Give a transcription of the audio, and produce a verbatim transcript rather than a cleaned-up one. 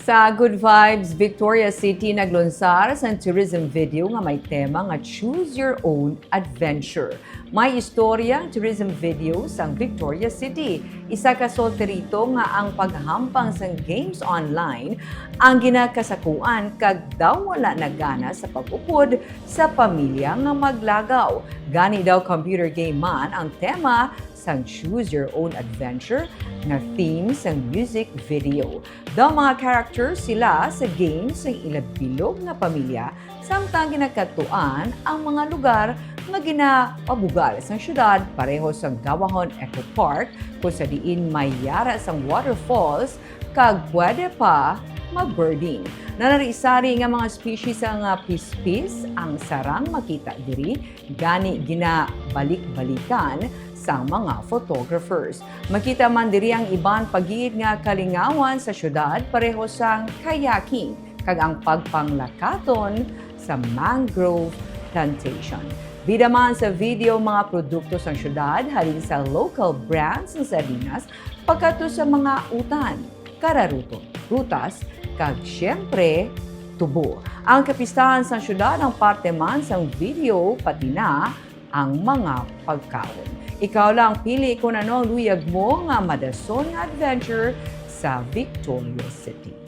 Sa Good Vibes, Victoria City naglunsar sang tourism video nga may tema nga Choose Your Own Adventure. May istorya ang tourism video sang Victoria City. Isa ka solterito nga ang paghampang sang games online ang ginakasakuan kag daw wala na gana sa pag-upod sa pamilya nga maglagaw. Gani daw computer game man ang tema sang Choose Your Own Adventure nga theme sang music video. Daw mga characters sila sa game sang ila bilog nga pamilya, samtang ginakadtuan ang mga lugar nga ginapabugal sang syudad, pareho sang Gawahon Eco Park, kung sa diin may yara sang waterfalls, kag pwede pa mag-birding. Nanari-sari nga mga species sang, ah, pispis ang sarang makita diri, gani ginabalik-balikan sang mga photographers. Makita man diri ang iban pa gid nga kalingawan sa syudad, pareho sang kayaking kag ang pagpanglakaton sa mangrove plantation. Bida man sa video, mga produkto sang syudad, halin sa local brands sang sardinas pagkadto sa mga utan, kararuton, prutas, kag siyempre, tubo. Ang kapistahan sang syudad ang parte man sang video, pati na ang mga pagkaon. Ikaw lang pili kung ano ang luyag mo nga madason nga adventure sa Victoria City.